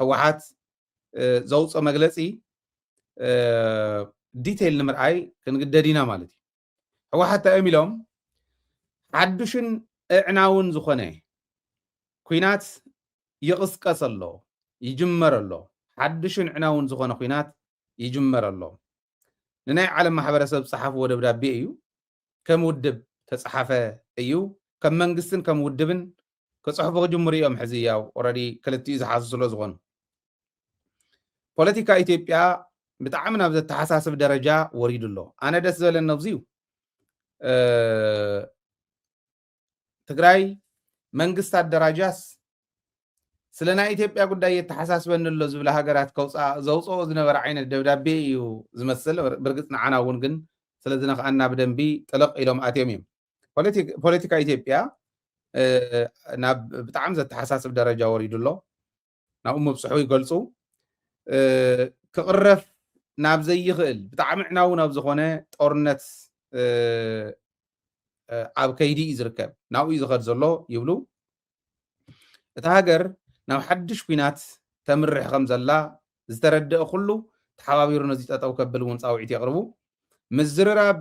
ህወሓት ዘውፅኦ መግለፂ ዲቴይል ንምርኣይ ክንግደድ ኢና ማለት እዩ። ህወሓት እንታይ እዮም ኢሎም? ሓዱሽን እዕናውን ዝኾነ ኲናት ይቕስቀስ ኣሎ፣ ይጅመር ኣሎ። ሓዱሽን ዕናውን ዝኾነ ኲናት ይጅመር ኣሎ። ንናይ ዓለም ማሕበረሰብ ዝጸሓፍዎ ደብዳቤ እዩ። ከም ውድብ ተጻሓፈ እዩ። ከም መንግስትን ከም ውድብን ክጽሕፉ ክጅምሩ እዮም። ሕዚ ያው ኦረዲ ክልቲኡ ዝሓዙ ስለ ዝኾኑ፣ ፖለቲካ ኢትዮጵያ ብጣዕሚ ናብ ዘተሓሳስብ ደረጃ ወሪዱ ኣሎ። ኣነ ደስ ዘለን ነብዚ እዩ። ትግራይ መንግስት ኣደራጃስ ስለ ናይ ኢትዮጵያ ጉዳይ የተሓሳስበኒ ኣሎ ዝብላ ሃገራት ከውፅኣ ዘውፅኦ ዝነበረ ዓይነት ደብዳቤ እዩ ዝመስል። ብርግፅ ንዓና እውን ግን ስለ ዝነኽኣና ብደንቢ ጥልቕ ኢሎም ኣትዮም እዮም። ፖለቲካ ኢትዮጵያ ናብ ብጣዕሚ ዘተሓሳስብ ደረጃ ወሪዱ ኣሎ። ናብኡ ምብፅሑ ይገልፁ። ክቕረፍ ናብ ዘይኽእል ብጣዕሚ ዕናዊ ናብ ዝኾነ ጦርነት ኣብ ከይዲ እዩ ዝርከብ። ናብኡ እዩ ዝኸድ ዘሎ ይብሉ። እታ ሃገር ናብ ሓድሽ ኲናት ተምርሕ ከም ዘላ ዝተረደአ ኩሉ ተሓባቢሩ ነዚ ጠጠው ከብል እውን ፃውዒት የቕርቡ። ምዝርራብ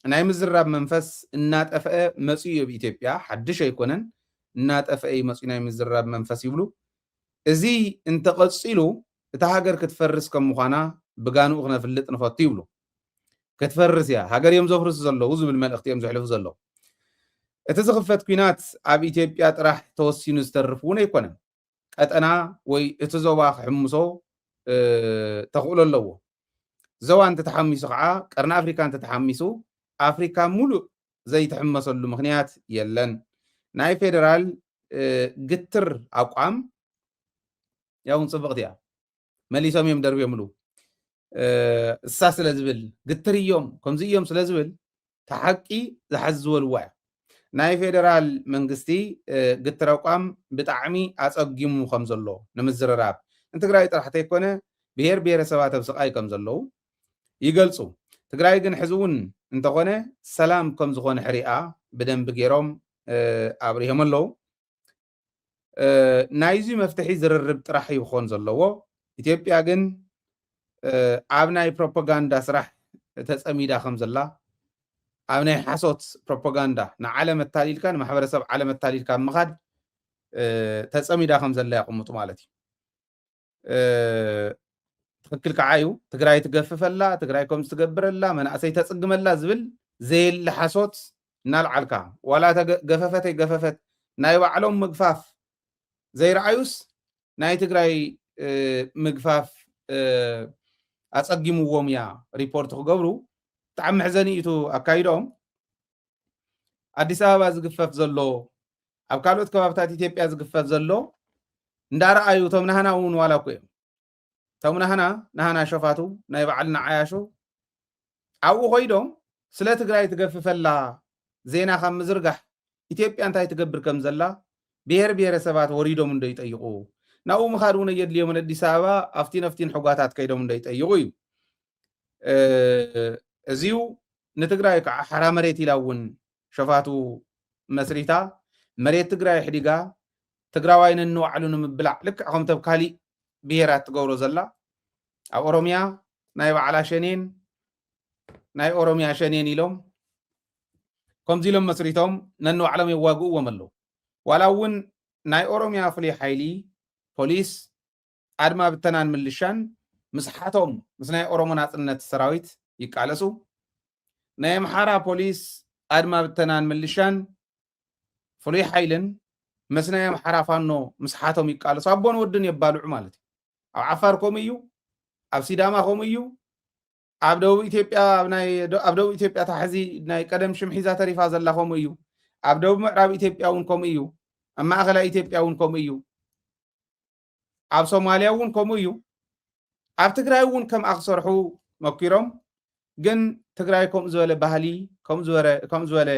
ናይ ምዝርራብ መንፈስ እናጠፍአ መፅኡ እዩ ኣብ ኢትዮጵያ። ሓድሽ ኣይኮነን፣ እናጠፍአ እዩ መፅኡ ናይ ምዝርራብ መንፈስ ይብሉ። እዚ እንተቐፂሉ እታ ሃገር ክትፈርስ ከም ምዃና ብጋንኡ ክነፍልጥ ንፈቱ ይብሉ። ክትፈርስ እያ፣ ሃገር እዮም ዘፍርሱ ዘለዉ ዝብል መልእኽቲ እዮም ዘሕልፉ ዘለዉ። እቲ ዝኽፈት ኲናት ኣብ ኢትዮጵያ ጥራሕ ተወሲኑ ዝተርፍ እውን ኣይኮነን። ቀጠና ወይ እቲ ዞባ ክሕምሶ ተኽእሎ ኣለዎ። ዞባ እንተተሓሚሱ ከዓ፣ ቀርኒ ኣፍሪካ እንተተሓሚሱ፣ ኣፍሪካ ሙሉእ ዘይትሕመሰሉ ምኽንያት የለን። ናይ ፌደራል ግትር ኣቋም ያውን ፅብቕቲ እያ። መሊሶም እዮም ደርብዮምሉ። እሳ ስለ ዝብል ግትር እዮም፣ ከምዚ እዮም ስለ ዝብል፣ ተሓቂ ዝሓዝወልዋ እያ። ናይ ፌደራል መንግስቲ ግትር ኣቋም ብጣዕሚ ኣፀጊሙ ከም ዘሎ ንምዝርራብ፣ ንትግራይ ጥራሕ ተይኮነ ብሄር ብሄረሰባት ኣብ ስቓይ ከም ዘለዉ ይገልፁ። ትግራይ ግን ሕዚ እውን እንተኾነ ሰላም ከም ዝኾነ ሕሪኣ ብደንቢ ገይሮም ኣብሪሆም ኣለዉ። ናይዚ መፍትሒ ዝርርብ ጥራሕ ይኾን ዘለዎ። ኢትዮጵያ ግን ኣብ ናይ ፕሮፓጋንዳ ስራሕ ተፀሚዳ ከም ዘላ፣ ኣብ ናይ ሓሶት ፕሮፓጋንዳ ንዓለም ኣታሊልካ፣ ንማሕበረሰብ ዓለም ኣታሊልካ ምኻድ ተፀሚዳ ከም ዘላ የቕምጡ ማለት እዩ። ትኽክል ከዓ እዩ። ትግራይ ትገፍፈላ፣ ትግራይ ከምዚ ትገብረላ፣ መናእሰይ ተፅግመላ ዝብል ዘየለ ሓሶት እናልዓልካ፣ ዋላ ገፈፈት ኣይገፈፈት ናይ ባዕሎም ምግፋፍ ዘይረኣዩስ ናይ ትግራይ ምግፋፍ ኣፀጊምዎም እያ ሪፖርት ክገብሩ። ብጣዕሚ መሕዘኒ እዩ እቲ ኣካይዶም። ኣዲስ ኣበባ ዝግፈፍ ዘሎ፣ ኣብ ካልኦት ከባብታት ኢትዮጵያ ዝግፈፍ ዘሎ እንዳረኣዩ፣ እቶም ናህና እውን ዋላ እኮ እዮም። እቶም ናህና፣ ናህና ሸፋቱ፣ ናይ ባዕልና ዓያሹ ኣብኡ ኮይዶም ስለ ትግራይ ትገፍፈላ ዜና ካብ ምዝርጋሕ፣ ኢትዮጵያ እንታይ ትገብር ከም ዘላ ብሄር ብሄረሰባት ወሪዶም እንዶ ይጠይቁ። ናብኡ ምኻድ እውን ኣየድልዮምን። ኣዲስ ኣበባ ኣብቲ ነፍቲን ሕጓታት ከይዶም እንዶ ይጠይቁ እዩ። እዚዩ ንትግራይ ከዓ ሓራ መሬት ኢላ እውን ሸፋቱ መስሪታ፣ መሬት ትግራይ ኣሕዲጋ፣ ትግራዋይ ነንባዕሉ ንምብላዕ፣ ልክዕ ከምቲ ኣብ ካሊእ ብሄራት ትገብሮ ዘላ፣ ኣብ ኦሮሚያ ናይ ባዕላ ሸኔን ናይ ኦሮሚያ ሸኔን ኢሎም ከምዚ ኢሎም መስሪቶም ነንባዕሎም የዋግእዎም ኣለዉ። ዋላ እውን ናይ ኦሮሚያ ፍሉይ ሓይሊ፣ ፖሊስ፣ ኣድማ ብተናን ምልሻን ምስሓቶም ምስ ናይ ኦሮሞ ናጽነት ሰራዊት ይቃለሱ። ናይ ኣምሓራ ፖሊስ፣ ኣድማ ብተናን ምልሻን ፍሉይ ሓይልን ምስ ናይ ኣምሓራ ፋኖ ምስሓቶም ይቃለሱ። ኣቦን ወድን የባልዑ ማለት እዩ። ኣብ ዓፋር ከምኡ እዩ፣ ኣብ ሲዳማ ከምኡ እዩ። ኣብ ደቡብ ኢትዮጵያ፣ ኣብ ናይ፣ ኣብ ደቡብ ኢትዮጵያ ታሕዚ ናይ ቀደም ሽም ሒዛ ተሪፋ ዘላ ከምኡ እዩ። ኣብ ደቡብ ምዕራብ ኢትዮጵያ እውን ከምኡ እዩ። ኣብ ማእኸላይ ኢትዮጵያ እውን ከምኡ እዩ። ኣብ ሶማልያ እውን ከምኡ እዩ። ኣብ ትግራይ እውን ከምኣ ክሰርሑ መኪሮም። ግን ትግራይ ከምኡ ዝበለ ባህሊ፣ ከምኡ ዝበረ-፣ ከምኡ ዝበለ፣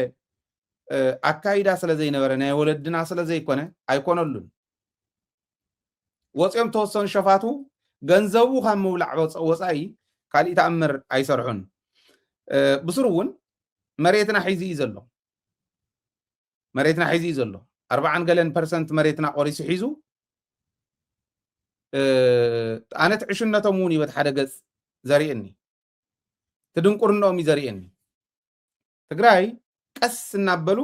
እ፣ ኣካይዳ ስለ ዘይነበረ፣ ናይ ወለድና ስለ ዘይኮነ፣ ኣይኮነሉን። ወፂኦም ተወሰኑ ሸፋቱ ገንዘቡ ካብ ምብላዕ ወፃ-፣ ወፃኢ ካሊእ ተኣምር ኣይሰርሑን። እ፣ ብስሩ እውን መሬትና ሒዙ እዩ ዘሎ። መሬትና ሒዙ እዩ ዘሎ። ኣርባዓን ገለን ፐርሰንት መሬትና ቆሪሱ ሒዙ፣ ኣነ ትዕሽነቶም እውን እዩ በቲ ሓደ ገጽ ዘርእየኒ፣ ትድንቁርንኦም እዩ ዘርእየኒ። ትግራይ ቀስ እናበሉ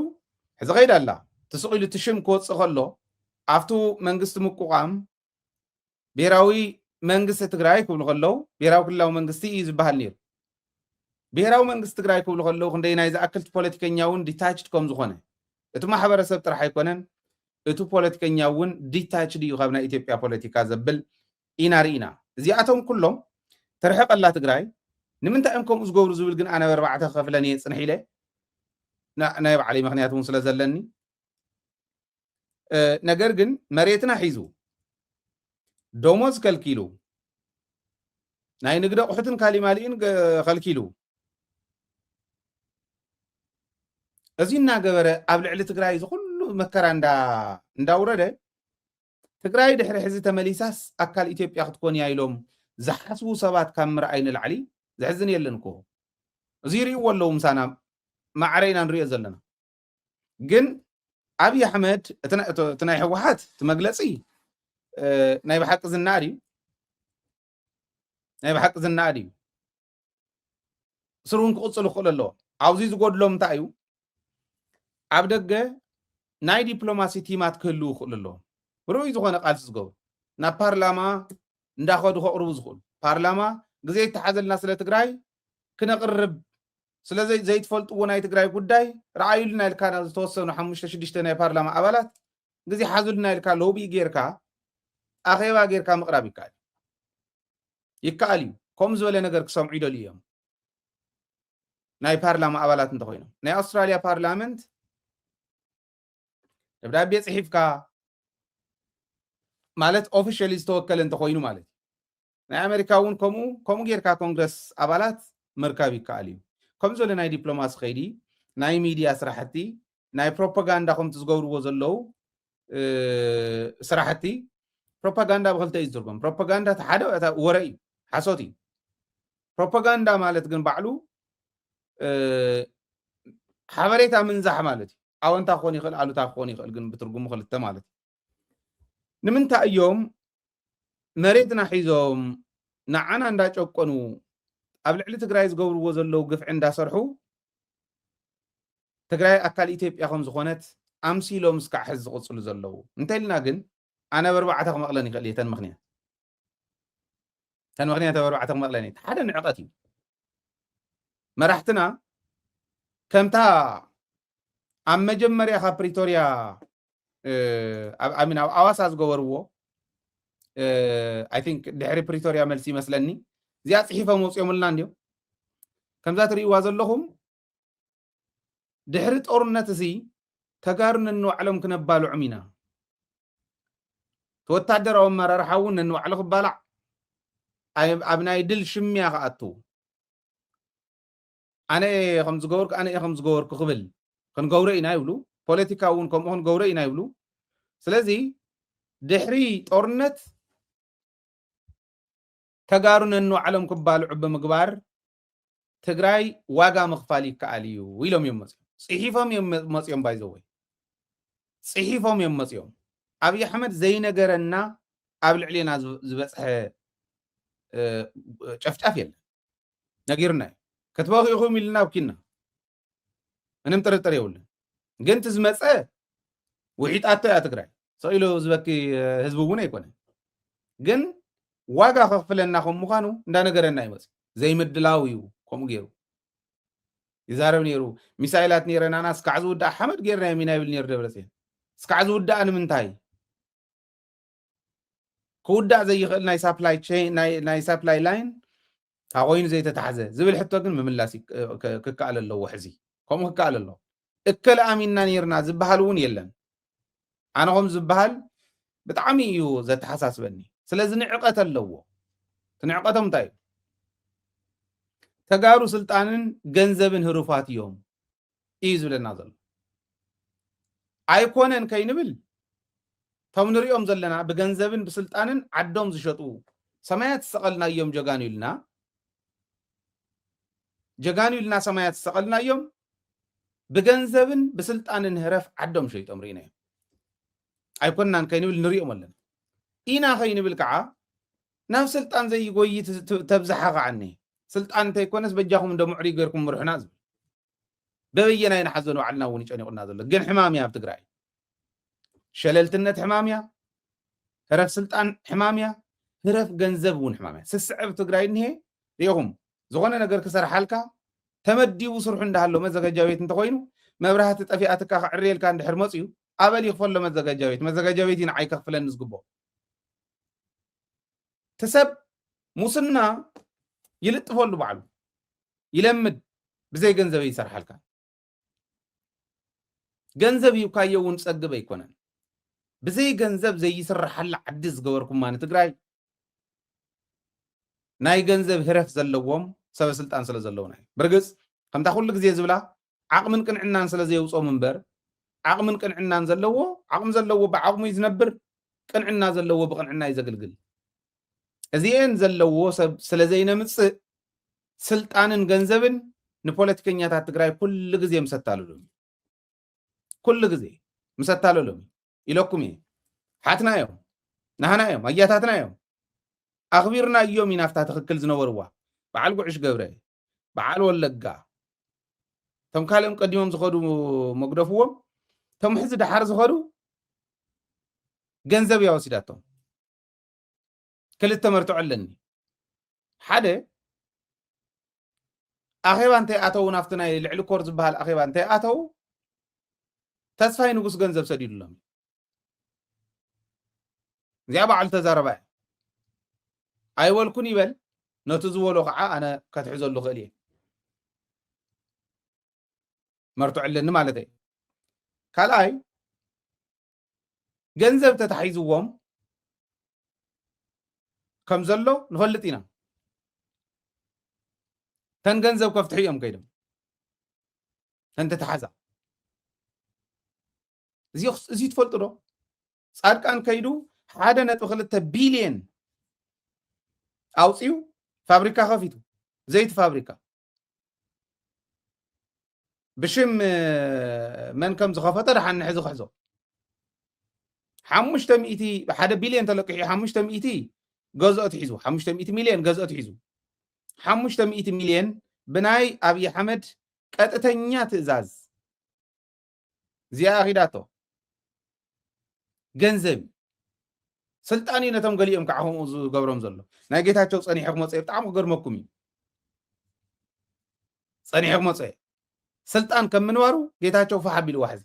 ሕዚ ኸይድ ኣላ። ትስቕ ኢሉ እቲ ሽም ክወፅእ ከሎ ኣብቱ መንግስቲ ምቁቋም ብሔራዊ መንግስቲ ትግራይ ክብሉ ከለዉ ብሔራዊ ክልላዊ መንግስቲ እዩ ዝበሃል ነይሩ። ብሔራዊ መንግስቲ ትግራይ ክብሉ ከለዉ ክንደይ ናይ ዝኣክልቲ ፖለቲከኛ እውን ዲታችድ ከም ዝኾነ፣ እቲ ማሕበረሰብ ጥራሕ ኣይኮነን፣ እቲ ፖለቲከኛ እውን ዲታችድ እዩ ካብ ናይ ኢትዮጵያ ፖለቲካ ዘብል ኢና ርኢና። እዚኣቶም ኩሎም ትርሕቀላ ትግራይ ንምንታይ እዮም ከምኡ ዝገብሩ ዝብል ግን ኣነ በርባዕተ ከፍለን እየ ፅንሕ ኢለ ናይ ባዕለይ ምክንያት እውን ስለ ዘለኒ። ነገር ግን መሬትና ሒዙ፣ ደሞዝ ከልኪሉ፣ ናይ ንግዲ ኣቑሑትን ካሊማሊእን ከልኪሉ፣ እዚ እናገበረ ኣብ ልዕሊ ትግራይ እዚ ኩሉ መከራ እንዳውረደ፣ ትግራይ ድሕሪ ሕዚ ተመሊሳስ ኣካል ኢትዮጵያ ክትኮን እያ ኢሎም ዝሓስቡ ሰባት ካብ ምርኣይ ንላዕሊ ዘሕዝን የለን እኮ። እዚ ይርእይዎ ኣለዉ፣ ምሳና ማዕረ ኢና ንሪኦ ዘለና። ግን ኣብይ ኣሕመድ እቲ ናይ ህወሓት እቲ መግለፂ ናይ ብሓቂ ዝናኣድ እዩ፣ ናይ ብሓቂ ዝናኣድ እዩ። ስሩን ክቕፅል ይኽእል ኣለዎ። ኣብዚ ዝጎድሎም እንታይ እዩ? ኣብ ደገ ናይ ዲፕሎማሲ ቲማት ክህልዉ ይኽእሉ ኣለዎም፣ ርኡይ ዝኾነ ቃልሲ ዝገብሩ፣ ናብ ፓርላማ እንዳኸዱ ከቕርቡ ዝኽእሉ። ፓርላማ ግዜ ይተሓዘልና ስለ ትግራይ ክነቕርብ፣ ስለ ዘይትፈልጥዎ ናይ ትግራይ ጉዳይ ረኣዩልና ኢልካ ናብ ዝተወሰኑ ሓሙሽተ ሽዱሽተ ናይ ፓርላማ ኣባላት ግዜ ሓዙልና ኢልካ ሎቢ ጌርካ ኣኼባ ጌርካ ምቕራብ ይከኣል ይከኣል እዩ። ከምኡ ዝበለ ነገር ክሰምዑ ይደልዩ እዮም። ናይ ፓርላማ ኣባላት እንተኮይኖም ናይ ኣውስትራሊያ ፓርላመንት ደብዳቤ ጽሒፍካ ማለት ኦፊሻሊ ዝተወከለ እንተኮይኑ ማለት እዩ። ናይ ኣሜሪካ እውን ከምኡ ከምኡ ጌርካ ኮንግረስ ኣባላት ምርካብ ይከኣል እዩ። ከም ዘሎ ናይ ዲፕሎማሲ ከይዲ፣ ናይ ሚድያ ስራሕቲ፣ ናይ ፕሮፓጋንዳ ከምቲ ዝገብርዎ ዘለዉ ስራሕቲ። ፕሮፓጋንዳ ብክልተ እዩ ዝትርጎም። ፕሮፓጋንዳ እቲ ሓደ ወረ እዩ፣ ሓሶት እዩ። ፕሮፓጋንዳ ማለት ግን ባዕሉ ሓበሬታ ምንዛሕ ማለት እዩ። ኣወንታ ክኾን ይኽእል፣ ኣሉታ ክኾን ይኽእል፣ ግን ብትርጉሙ ክልተ ማለት እዩ። ንምንታይ እዮም መሬትና ሒዞም ንዓና እንዳጨቆኑ ኣብ ልዕሊ ትግራይ ዝገብርዎ ዘለዉ ግፍዒ እንዳሰርሑ ትግራይ ኣካል ኢትዮጵያ ከም ዝኾነት ኣምሲሎም እስካዕ ሕዚ ዝቕፅሉ ዘለዉ? እንተኢልና ግን ኣነ በርባዕተ ክመቕለን ይኽእል እየ። ተን ምኽንያት ተን ምኽንያት በርባዕተ ክመቕለን እየ። ሓደ ንዕቐት እዩ። መራሕትና ከምታ ኣብ መጀመርያ ካብ ፕሪቶርያ ኣብ ኣሚን ኣብ ኣዋሳ ዝገበርዎ I think ድሕሪ ፕሪቶርያ መልሲ ይመስለኒ እዚኣ ፅሒፎም ወፂኦምልና እንዲዮም። ከምዛ ትርእይዋ ዘለኹም ድሕሪ ጦርነት እዚ ተጋሩ ነንባዕሎም ክነባልዖም ኢና። እቲ ወታደራዊ ኣመራርሓ እውን ነንባዕሉ ክባላዕ ኣብ ናይ ድል ሽምያ ክኣቱ ኣነ እየ ከም ዝገበርኩ ኣነ እየ ከም ዝገበርኩ ክብል ክንገብሮ ኢና ይብሉ። ፖለቲካ እውን ከምኡ ክንገብሮ ኢና ይብሉ። ስለዚ ድሕሪ ጦርነት ተጋሩ ነንባዕሎም ክባልዑ ብምግባር ትግራይ ዋጋ ምኽፋል ይከኣል እዩ ኢሎም እዮም መፅዮም። ፅሒፎም እዮም መፅዮም። ባይዘወይ ፅሒፎም እዮም መፅዮም። ኣብይ ኣሕመድ ዘይነገረና ኣብ ልዕሌና ዝበፅሐ ጨፍጫፍ የለን። ነጊሩና እዩ። ክትበኽዩ ኢኹም ኢልና ኣብኪና ምንም ጥርጥር የብሉን። ግን እቲ ዝመፀ ውሒጣቶ እያ ትግራይ። ሰቕ ኢሉ ዝበኪ ህዝቢ እውን ኣይኮነን። ግን ዋጋ ከኽፍለና ከም ምዃኑ እንዳነገረና ይመፅ። ዘይምድላው እዩ ከምኡ ገይሩ ይዛረብ ነይሩ። ሚሳይላት ነይረናና እስካዕ ዝውዳእ ሓመድ ገይርና የሚና ይብል ነይሩ ደብረፅዮን። እስካዕ ዝውዳእ ንምንታይ? ክውዳእ ዘይኽእል ናይ ሳፕላይ ላይን ታኾይኑ ዘይተታሕዘ ዝብል ሕቶ ግን ምምላስ ክከኣል ኣለዎ። ሕዚ ከምኡ ክከኣል ኣለዎ። እከለ ኣሚንና ነይርና ዝበሃል እውን የለን። ኣነ ከም ዝበሃል ብጣዕሚ እዩ ዘተሓሳስበኒ። ስለዚ ንዕቀት ኣለዎ። ንዕቀቶም እንታይ እዩ? ተጋሩ ስልጣንን ገንዘብን ህሩፋት እዮም እዩ ዝብለና ዘሎ። ኣይኮነን ከይንብል እቶም ንሪኦም ዘለና ብገንዘብን ብስልጣንን ዓዶም ዝሸጡ ሰማያት ዝሰቐልናዮም ጀጋኑ ኢልና ጀጋኑ ኢልና ሰማያት ዝሰቐልናዮም ብገንዘብን ብስልጣንን ህረፍ ዓዶም ሸይጦም ርኢናዮም። ኣይኮንናን ከይንብል ንሪኦም ኣለና። ኢና ከይንብል ከዓ ናብ ስልጣን ዘይጎይ ት- ት- ተብዝሓ ከዓኒ ስልጣን እንተይኮነስ በጃኹም እንደ ምዕሪ ገርኩም ምርሑና ዝብል በበየናይ ንሓዞ ንባዕልና እውን ይጨኒቑና ዘሎ ግን ሕማም እያ ኣብ ትግራይ። ሸለልትነት ሕማም እያ። ህረፍ ስልጣን ሕማም እያ። ህረፍ ገንዘብ እውን ሕማም እያ። ስስዐ ኣብ ትግራይ እኒሄ ሪኢኹም ዝኾነ ነገር ክሰርሓልካ ተመዲቡ ስርሑ እንዳሃሎ መዘጋጃ ቤት እንተኮይኑ መብራህቲ ጠፊኣትካ ክዕርየልካ እንድሕር መፅዩ ኣበል ይኽፈሎ መዘጋጃ ቤት መዘጋጃ ቤት እዩ ንዓይ ከኽፍለኒ ዝግቦ። እቲ ሰብ ሙስና ይልጥፈሉ ባዕሉ ይለምድ ብዘይ ገንዘብ ይሰርሓልካ። ገንዘብ ሂብካዮ እውን ጸግብ ኣይኮነን። ብዘይ ገንዘብ ዘይስርሓላ ዓዲ ዝገበርኩማ ንትግራይ ናይ ገንዘብ ህረፍ ዘለዎም ሰበ ስልጣን ስለ ዘለውና እዩ። ብርግጽ ከምታ ኩሉ ግዜ ዝብላ ዓቕምን ቅንዕናን ስለ ዘየውጾም እምበር ዓቕምን ቅንዕናን ዘለዎ ዓቕሚ ዘለዎ ብዓቕሙ እዩ ዝነብር፣ ቅንዕና ዘለዎ ብቅንዕና እዩ ዘግልግል። እዚኤን ዘለዎ ሰብ ስለ ዘይነምጽእ ስልጣንን ገንዘብን ንፖለቲከኛታት ትግራይ ኩሉ ግዜ ምስ ኣታለሎም እዩ። ኩሉ ግዜ ምስ ኣታለሎም እዩ ኢለኩም እየ። ሓትና እዮም፣ ናህና እዮም፣ ኣያታትና እዮም። ኣኽቢርና እዮም ኢና ኣብታ ትኽክል ዝነበርዋ። በዓል ጉዕሽ ገብረ፣ በዓል ወለጋ፣ እቶም ካልኦም ቀዲሞም ዝኸዱ መግደፍዎም፣ እቶም ሕዚ ደሓር ዝኸዱ ገንዘብ እያ ወሲዳቶም። ክልተ መርትዖ ኣለኒ። ሓደ ኣኼባ እንተይኣተው ናብቲ ናይ ልዕሊ ኮር ዝበሃል ኣኼባ እንተይኣተው ተስፋይ ንጉስ ገንዘብ ሰዲዱሎም። እዚኣ ባዕሉ ተዛረባ እያ። ኣይበልኩን ይበል ነቲ ዝበሎ ከዓ ኣነ ከትሕዘሉ ክእል እየ። መርትዖ ኣለኒ ማለት እዩ። ካልኣይ ገንዘብ ተታሒዝዎም ከም ዘሎ ንፈልጥ ኢና። ተን ገንዘብ ከፍትሑ እዮም ከይዶም ተን ተታሓዛ። እዚ እዚ ትፈልጡ ዶ? ጻድቃን ከይዱ ሓደ ነጥቢ ክልተ ቢልየን ኣውፂኡ ፋብሪካ ከፊቱ ዘይቲ ፋብሪካ ብሽም መን ከም ዝኸፈተ ደሓን ንሕዚ ክሕዞ። ሓሙሽተ ሚእቲ ሓደ ቢልዮን ተለቂሑ ሓሙሽተ ሚእቲ ገዝኦት ሒዙ ሓሙሽተ ሚእቲ ሚልዮን ገዝኦት ሒዙ ሓሙሽተ ሚእቲ ሚልዮን ብናይ ኣብይ ኣሕመድ ቀጥተኛ ትእዛዝ እዚኣ ኣኺዳቶ። ገንዘብ እዩ። ስልጣን እዩ ነቶም ገሊኦም ከዓ ከምኡ ዝገብሮም ዘሎ። ናይ ጌታቸው ጸኒሑ ክመጽእ እዩ። ብጣዕሚ ክገርመኩም እዩ። ጸኒሑ ክመጽእ እዩ። ስልጣን ከም ምንባሩ ጌታቸው ፋሕ ኣቢልዋ ሕዚ።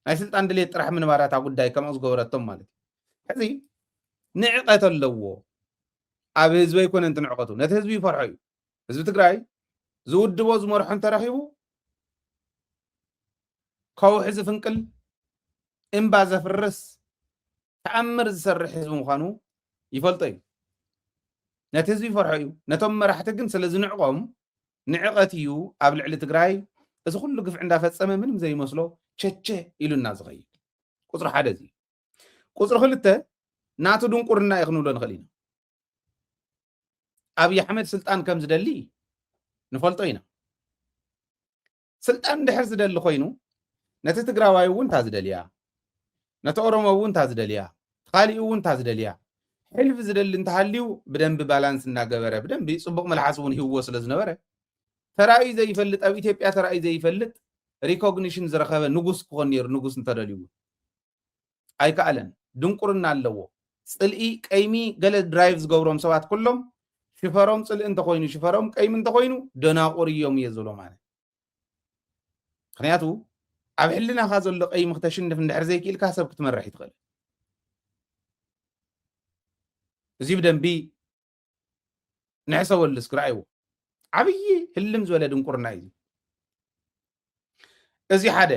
ናይ ስልጣን ድሌት ጥራሕ ምንባራታ ጉዳይ ከምኡ ዝገበረቶም ማለት እዩ። ሕዚ ንዕቀት ኣለዎ። ኣብ ህዝቢ ኣይኮነን እቲ ንዕቀቱ። ነቲ ህዝቢ ይፈርሖ እዩ። ህዝቢ ትግራይ ዝውድቦ ዝመርሖ እንተረኺቡ ከውሒ ዝፍንቅል እምባ ዘፍርስ ተኣምር ዝሰርሕ ህዝቢ ምዃኑ ይፈልጦ እዩ። ነቲ ህዝቢ ይፈርሖ እዩ። ነቶም መራሕቲ ግን ስለ ዝንዕቆም ንዕቐት እዩ ኣብ ልዕሊ ትግራይ እዚ ኩሉ ግፍዒ እንዳፈጸመ ምንም ዘይመስሎ ቸቸ ኢሉና ዝኸይድ። ቁፅሪ ሓደ እዚ። ቁፅሪ ክልተ ናቱ ድንቁርና እዩ ክንብሎ ንኽእል ኢና። ኣብይ ኣሕመድ ስልጣን ከም ዝደሊ ንፈልጦ ኢና። ስልጣን እንድሕር ዝደሊ ኮይኑ ነቲ ትግራዋይ እውን እንታ ዝደልያ፣ ነቲ ኦሮሞ እውን እንታ ዝደልያ፣ ካሊእ እውን እንታ ዝደልያ፣ ሕልፊ ዝደሊ እንተሃልዩ ብደንቢ ባላንስ እናገበረ ብደንቢ ፅቡቕ መልሓስ እውን ሂውዎ ስለ ዝነበረ ተራእዩ ዘይፈልጥ ኣብ ኢትዮጵያ ተራእዩ ዘይፈልጥ ሪኮግኒሽን ዝረኸበ ንጉስ ክኾን ነይሩ። ንጉስ እንተደልዩ እውን ኣይከኣለን። ድንቁርና ኣለዎ። ፅልኢ ቀይሚ ገለ ድራይቭ ዝገብሮም ሰባት ኩሎም ሽፈሮም ፅልኢ እንተኮይኑ ሽፈሮም ቀይሚ እንተኮይኑ ደናቁር እዮም እየ ዝብሎ ማለት ምክንያቱ ኣብ ሕልናኻ ዘሎ ቀይሚ ክተሽንፍ እንድሕር ዘይክኢልካ ሰብ ክትመርሕ ይትኽእል። እዚ ብደንቢ ንሕሰበሉ እስኪ ረኣይዎ። ዓብዪ ህልም ዝበለ ድንቁርና እዩ። እዚ ሓደ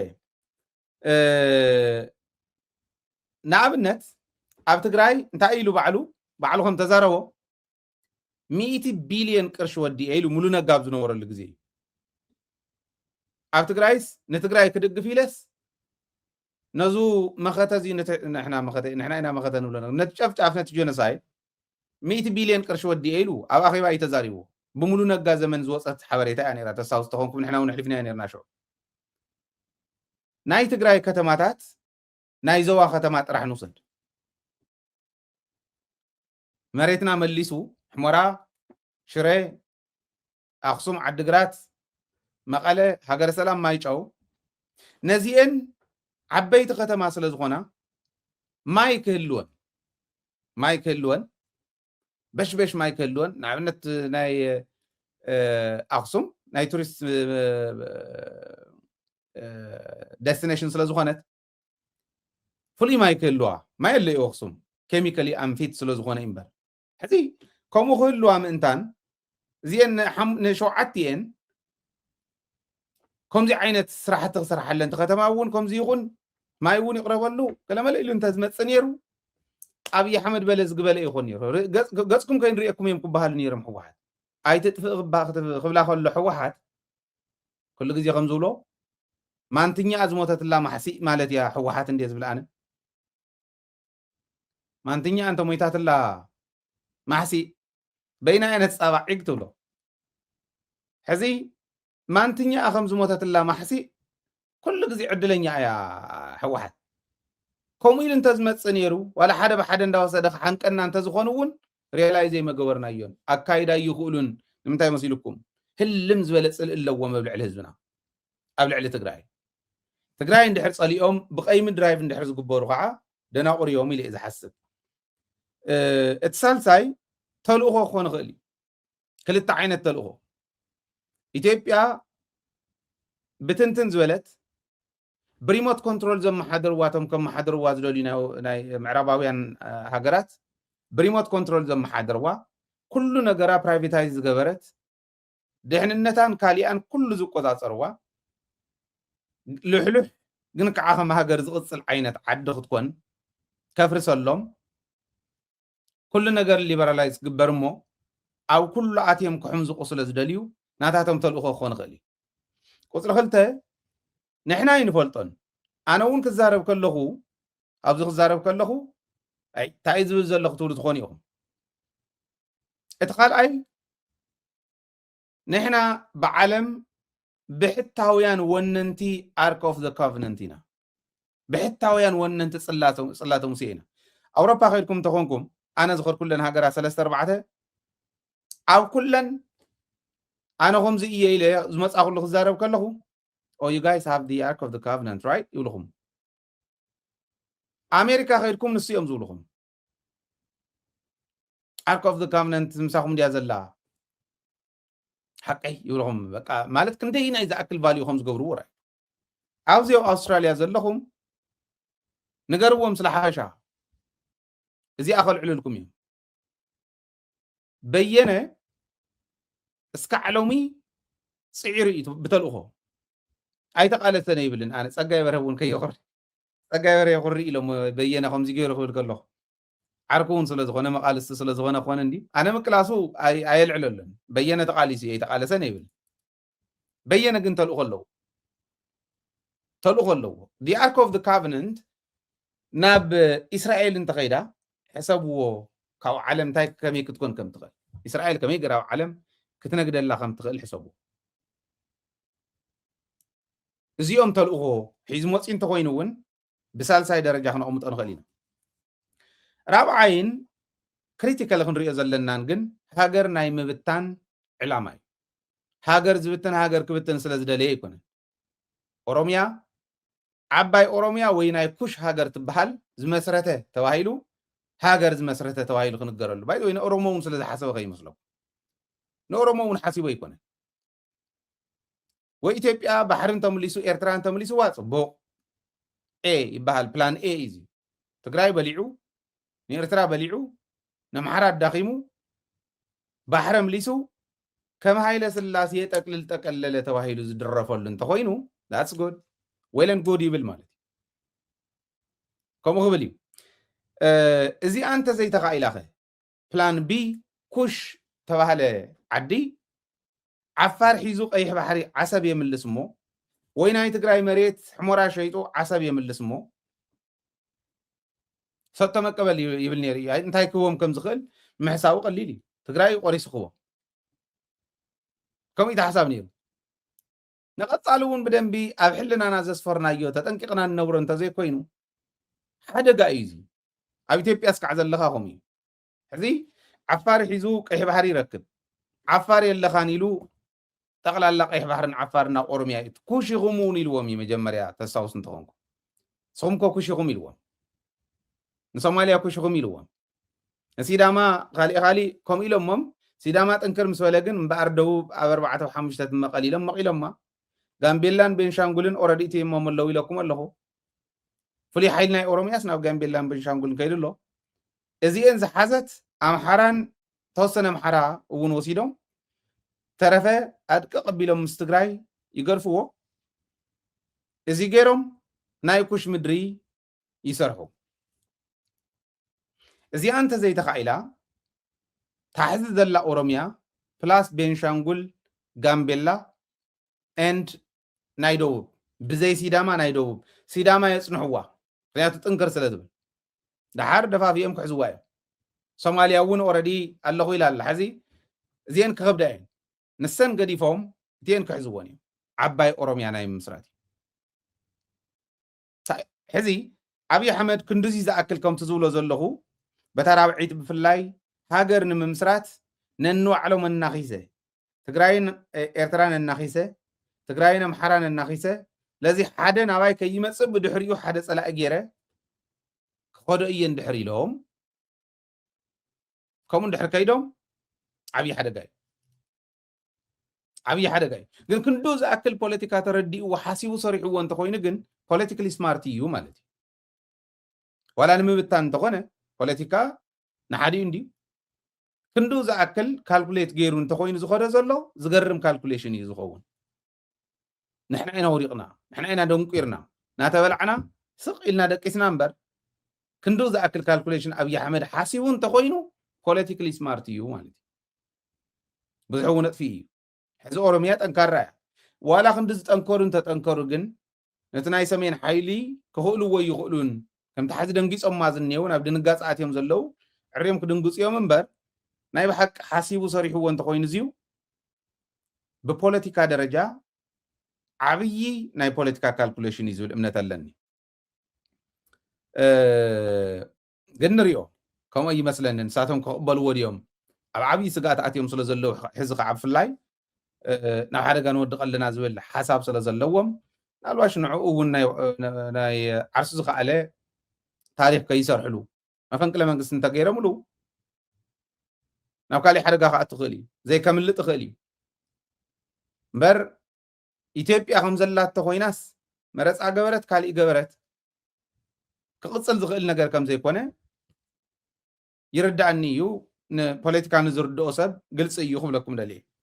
ንኣብነት ኣብ ትግራይ እንታይ ኢሉ ባዕሉ ባዕሉ ከም ተዛረቦ ሚእቲ ቢልዮን ቅርሺ ወዲኤ ኢሉ ሙሉ ነጋ ኣብ ዝነበረሉ ግዜ እዩ። ኣብ ትግራይስ ንትግራይ ክድግፍ ኢለስ ነዙ መኸተ እዚ ንሕና ኢና መኸተ ንብሎ ነቲ ጨፍጫፍ ነቲ ጀኖሳይድ ሚእቲ ቢልዮን ቅርሺ ወዲኤ ኢሉ ኣብ ኣኼባ እዩ ተዛሪቡ። ብሙሉ ነጋ ዘመን ዝወፀት ሓበሬታ እያ ነራ። ተስታውስ ተኾንኩም ንሕና እውን ኣሕሊፍናዮ ነርና ሽዑ። ናይ ትግራይ ከተማታት ናይ ዞባ ከተማ ጥራሕ ንውሰድ። መሬትና መሊሱ፣ ሕሞራ፣ ሽረ፣ ኣኽሱም፣ ዓድግራት፣ መቐለ፣ ሃገረ ሰላም፣ ማይጨው፣ ነዚኤን ዓበይቲ ከተማ ስለ ዝኾና፣ ማይ ክህልወን፣ ማይ ክህልወን፣ በሽበሽ ማይ ክህልወን፣ ንኣብነት ናይ ኣኽሱም ናይ ቱሪስት ደስቲኔሽን ስለ ዝኾነት፣ ፍሉይ ማይ ክህልዋ፣ ማይ ኣሎ እዩ ኣኽሱም፣ ኬሚካሊ ኣንፊት ስለ ዝኾነ እምበር። ሕዚ ከምኡ ክህልዋ ምእንታን፣ እዚአን ንሸውዓቲኤን ከምዚ ዓይነት ስራሕቲ ክስርሓለን፣ እቲ ከተማ እውን ከምዚ ይኹን፣ ማይ እውን ይቕረበሉ፣ ገለመለ ኢሉ እንተዝመፅእ ነይሩ፣ ኣብይ ኣሕመድ በለ ዝግበለ ይኾን ነይሩ። ገፅኩም ከይንሪኤኩም እዮም ክበሃሉ ነይሮም ህወሓት። ኣይትጥፍእ ክብላ ከሎ ህወሓት ኩሉ ግዜ ከም ዝብሎ፣ ማንትኛኣ ዝሞተትላ ማሕሲእ ማለት እያ ህወሓት እንድየ ዝብል ኣነ። ማንትኛኣ እንተሞይታትላ ማሕሲእ በይና እያ ነትፃባዕ ዒግ ትብሎ። ሕዚ ማንትኛኣ ከም ዝሞተትላ ማሕሲእ ኩሉ ግዜ ዕድለኛ እያ ህወሓት። ከምኡ ኢሉ እንተዝመፅእ ነይሩ፣ ዋላ ሓደ ብሓደ እንዳወሰደ ክሓንቀና እንተዝኾኑ እውን ሪያላይዝ ዘይመገበርናዮን ኣካይዳ ይኽእሉን። ንምንታይ መሲልኩም? ህልም ዝበለ ፅልኢ ኣለዎም ኣብ ልዕሊ ህዝብና፣ ኣብ ልዕሊ ትግራይ። ትግራይ እንድሕር ፀሊኦም ብቀይ ምድራይቭ እንድሕር ዝግበሩ ከዓ ደናቑር እዮም ኢለ እየ ዝሓስብ። እቲ ሳልሳይ ተልእኾ ክኾን ይኽእል እዩ። ክልተ ዓይነት ተልእኾ። ኢትዮጵያ ብትንትን ዝበለት ብሪሞት ኮንትሮል ዘመሓደርዋ፣ እቶም ከመሓደርዋ ዝደልዩ ናይ ምዕራባውያን ሃገራት ብሪሞት ኮንትሮል ዘመሓደርዋ፣ ኩሉ ነገራ ፕራይቬታይዝ ዝገበረት፣ ድሕንነታን ካሊኣን ኩሉ ዝቆፃፀርዋ፣ ልሕሉሕ ግን ከዓ ከም ሃገር ዝቕፅል ዓይነት ዓዲ ክትኮን ከፍርሰሎም፣ ኩሉ ነገር ሊበራላይዝ ክግበር እሞ ኣብ ኩሉ ኣትዮም ክሕምዝቑ ስለ ዝደልዩ ናታቶም ተልእኾ ክኾን ይኽእል እዩ። ቁፅሪ ክልተ ንሕና ኣይንፈልጦን። ኣነ እውን ክዛረብ ከለኹ፣ ኣብዚ ክዛረብ ከለኹ እንታይ ዝብል ዘለኹ ትብሉ ትኾኑ ኢኹም። እቲ ካልኣይ ንሕና ብዓለም ብሕታውያን ወነንቲ ኣርክ ኦፍ ዘ ኮቨነንት ኢና። ብሕታውያን ወነንቲ ፅላተ ሙሴ ኢና። ኣውሮፓ ከይድኩም እንተኾንኩም፣ ኣነ ዝኸድኩለን ሃገራት ሰለስተ ኣርባዕተ፣ ኣብ ኩለን ኣነ ከምዚ እየ ኢለ ዝመፃ ኩሉ ክዛረብ ከለኹ፣ ኦ you guys have the ark of the covenant, right? ይብልኹም። ኣሜሪካ ከይድኩም ንሱ እዮም ዝብልኹም። ኣርክ ኦፍ ዘ ካቨነንት ምሳኹም ድያ ዘላ? ሓቀይ ይብልኹም። በቃ ማለት ክንደይ ናይ ዝኣክል ቫልዩ ከም ዝገብርዎ ራይ። ኣብዚ ኣብ ኣውስትራልያ ዘለኹም ንገርዎም ስለ ሓበሻ። እዚኣ ከልዕሉልኩም እዮም። በየነ እስካዕ ሎሚ ፅዒሩ እዩ ብተልእኾ። ኣይተቃለሰን ይብልን። ኣነ ፀጋይ በርሀ እውን ከየኹሪ፣ ፀጋይ በርሀ የኹሪ ኢሎም በየነ ከምዚ ገይሩ ክብል ከለኹ፣ ዓርኩ እውን ስለ ዝኾነ፣ መቃልስቲ ስለ ዝኾነ ክኾነ እንዲ ኣነ ምቅላሱ ኣይ-፣ ኣየልዕለሉን። በየነ ተቃሊሱ እዩ፣ ኣይተቃለሰን ይብል። በየነ ግን ተልእኾ ኣለዎ። ተልእኾ ኣለዎ። The Ark of the Covenant ናብ እስራኤል እንተኸይዳ ሕሰብዎ፣ ካብ ዓለም እንታይ ከመይ ክትኮን ከም ትኽእል፣ እስራኤል ከመይ ገይራ ኣብ ዓለም ክትነግደላ ከም ትኽእል ሕሰብዎ። እዚኦም ተልእኾ ሒዙ መፂኡ እንተኾይኑ እውን ብሳልሳይ ደረጃ ክነቕምጦ ንኽእል ኢና። ራብዓይን ክሪቲካል ክንሪኦ ዘለናን ግን ሃገር ናይ ምብታን ዕላማ እዩ። ሃገር ዝብትን ሃገር ክብትን ስለ ዝደለየ ኣይኮነን። ኦሮሚያ፣ ዓባይ ኦሮሚያ ወይ ናይ ኩሽ ሃገር ትበሃል ዝመስረተ ተባሂሉ፣ ሃገር ዝመስረተ ተባሂሉ ክንገረሉ። ባይ ወይ ንኦሮሞ እውን ስለ ዝሓሰበ ከይመስለኩም። ንኦሮሞ እውን ሓሲቡ ኣይኮነን። ወይ ኢትዮጵያ ባሕርን ተመሊሱ ኤርትራን ተመሊስዋ ጽቡቕ። ኤ ይበሃል፣ ፕላን ኤ እዩ። ትግራይ በሊዑ፣ ንኤርትራ በሊዑ፣ ነምሓራ ኣዳኺሙ፣ ባሕሪ ኣምሊሱ፣ ከም ሃይለ ስላሴ ጠቅልል ጠቀለለ ተባሂሉ ዝድረፈሉ እንተኾይኑ፣ that's good። Well and good ይብል ማለት እዩ። ከምኡ ክብል እዩ። እ፣ እዚኣ እንተዘይተኻኢላኸ፣ ፕላን ቢ፣ ኩሽ ተባህለ ዓዲ፣ ዓፋር ሒዙ ቀይሕ ባሕሪ ዓሰብ የምልስ እሞ፣ ወይ ናይ ትግራይ መሬት ሕሞራ ሸይጡ ዓሰብ የምልስ እሞ፣ ሰጥቶ መቀበል ይብል፣ ይብል ነይሩ እዩ። እንታይ ክህቦም ከም ዝኽእል ምሕሳቡ ቀሊል እዩ። ትግራይ እዩ ቆሪሱ ክህቦም። ከምኡ እዩ እቲ ሓሳብ ነይሩ። ንቐጻሊ እውን ብደንቢ ኣብ ሕልናና ዘስፈርናዮ ተጠንቂቕና ንነብሮ እንተዘይኮይኑ፣ ሓደጋ እዩ እዚ። ኣብ ኢትዮጵያ እስካዕ ዘለኻ ከምኡ እዩ። ሕዚ ዓፋር ሒዙ ቀይሕ ባሕሪ ይረክብ። ዓፋር የለኻን ኢሉ ጠቕላላ ቀይሕ ባሕርን ዓፋርን ናብ ኦሮምያ እዩ። ኩሽ ኢኹም እውን ኢልዎም እዩ መጀመርያ፣ ተስታውስ እንተኾንኩ። ንስኹም ኮ ኩሽ ኢኹም ኢልዎም። ንሶማልያ ኩሽ ኢኹም ኢልዎም። ንሲዳማ ካሊእ ካሊእ ከምኡ ኢሎሞም፣ ሲዳማ ጥንክር ምስ በለ ግን እምበኣር ደቡብ ኣብ ኣርባዕተ ሓሙሽተ ትመቐል ኢሎም መቒሎማ። ጋምቤላን ቤንሻንጉልን ኦረዲ እትየሞም ኣለዉ ኢለኩም ኣለኹ። ፍሉይ ሓይሊ ናይ ኦሮምያስ ናብ ጋምቤላን ቤንሻንጉልን ከይዱ ኣሎ። እዚኤን ዝሓዘት ኣምሓራን ተወሰነ ኣምሓራ እውን ወሲዶም፣ ተረፈ ኣድቅቕ ኣቢሎም ምስ ትግራይ ይገድፍዎ። እዚ ገይሮም ናይ ኩሽ ምድሪ ይሰርሑ። እዚኣ እንተዘይተኻኢላ፣ ታሕዚ ዘላ ኦሮምያ ፕላስ ቤንሻንጉል፣ ጋምቤላ ኤንድ ናይ ደቡብ፣ ብዘይ ሲዳማ ናይ ደቡብ፣ ሲዳማ የጽንሕዋ፣ ምክንያቱ ጥንክር ስለ ዝብል። ደሓር ደፋፊኦም ክሕዝዋ እዮም። ሶማልያ እውን ኦረዲ ኣለኹ ኢላ ኣላ። ሕዚ እዚአን ክኸብዳ እየን። ንሰን ገዲፎም እቲአን ክሕዝወን እዮም። ዓባይ ኦሮምያ ናይ ምምስራት እዩ። ሳ-፣ ሕዚ ኣብይ ኣሕመድ ክንድዚ ዝኣክል ከምቲ ዝብሎ ዘለኹ፣ በታ ራብዒት ብፍላይ ሃገር ንምምስራት ነንባዕሎም ኣናኺሰ፣ ትግራይን ኤርትራን ኣናኺሰ፣ ትግራይን ኣምሓራን ኣናኺሰ፣ ለዚ ሓደ ናባይ ከይመጽእ ብድሕሪኡ ሓደ ጸላኢ ገይረ ክኸዶ እየ እንድሕር ኢሎም፣ ከምኡ እንድሕር ከይዶም፣ ዓብዪ ሓደጋ እዩ። ዓብዪ ሓደጋ እዩ። ግን ክንዱ ዝኣክል ፖለቲካ ተረዲእዎ ሓሲቡ ሰሪሕዎ እንተኾይኑ ግን ፖለቲካሊ ስማርት እዩ ማለት እዩ። ዋላ ንምብታን እንተኾነ ፖለቲካ ንሓዲኡ እንድዩ። ክንዱ ዝኣክል ካልኩሌት ገይሩ እንተኾይኑ ዝኸዶ ዘሎ ዝገርም ካልኩሌሽን እዩ ዝኸውን። ንሕና ኢና ወዲቕና፣ ንሕና ኢና ደንቂርና እናተበላዕና ስቕ ኢልና ደቂስና እምበር፣ ክንዱ ዝኣክል ካልኩሌሽን ኣብይ ኣሕመድ ሓሲቡ እንተኾይኑ ፖለቲካሊ ስማርት እዩ ማለት እዩ። ብዙሕ እውን ኣጥፊኡ እዩ። ሕዚ ኦሮምያ ጠንካራ እያ። ዋላ ክንዲ ዝጠንከሩ እንተጠንከሩ ግን ነቲ ናይ ሰሜን ሓይሊ ክኽእልዎ ይኽእሉን፣ ከምቲ ሓዚ ደንጊጾማ ዝኔውን ኣብ ድንጋጸ ኣትዮም ዘለዉ ዕርዮም ክድንግጹ እዮም እምበር፣ ናይ ብሓቂ ሓሲቡ ሰሪሕዎ እንተኾይኑ እዚዩ ብፖለቲካ ደረጃ ዓብዪ ናይ ፖለቲካ ካልኩሌሽን እዩ ዝብል እምነት ኣለኒ። እ፣ ግን ንሪኦ፣ ከምኡ ይመስለኒ። ንሳቶም ክቕበልዎ ድዮም? ኣብ ዓብዪ ስግኣት ኣትዮም ስለ ዘለዉ፣ ሕዚ ከዓ ብፍላይ፣ እ፣ ናብ ሓደጋ ንወድቕ ኣለና ዝብል ሓሳብ ስለ ዘለዎም፣ ምናልባሽ ንዕኡ እውን ናይ፣ ናይ ዓርሱ ዝኸኣለ ታሪኽ ከይሰርሕሉ፣ መፈንቅለ መንግስቲ እንተገይሮምሉ፣ ናብ ካሊእ ሓደጋ ክኣቱ ይኽእል እዩ፣ ዘይከምልጥ ይኽእል እዩ። እምበር ኢትዮጵያ ከም ዘላቶ ኮይናስ መረፃ ገበረት ካሊእ ገበረት ክቕፅል ዝኽእል ነገር ከም ዘይኮነ ይርዳእኒ እዩ። ንፖለቲካ ንዝርድኦ ሰብ ግልፂ እዩ ክብለኩም ደልየ።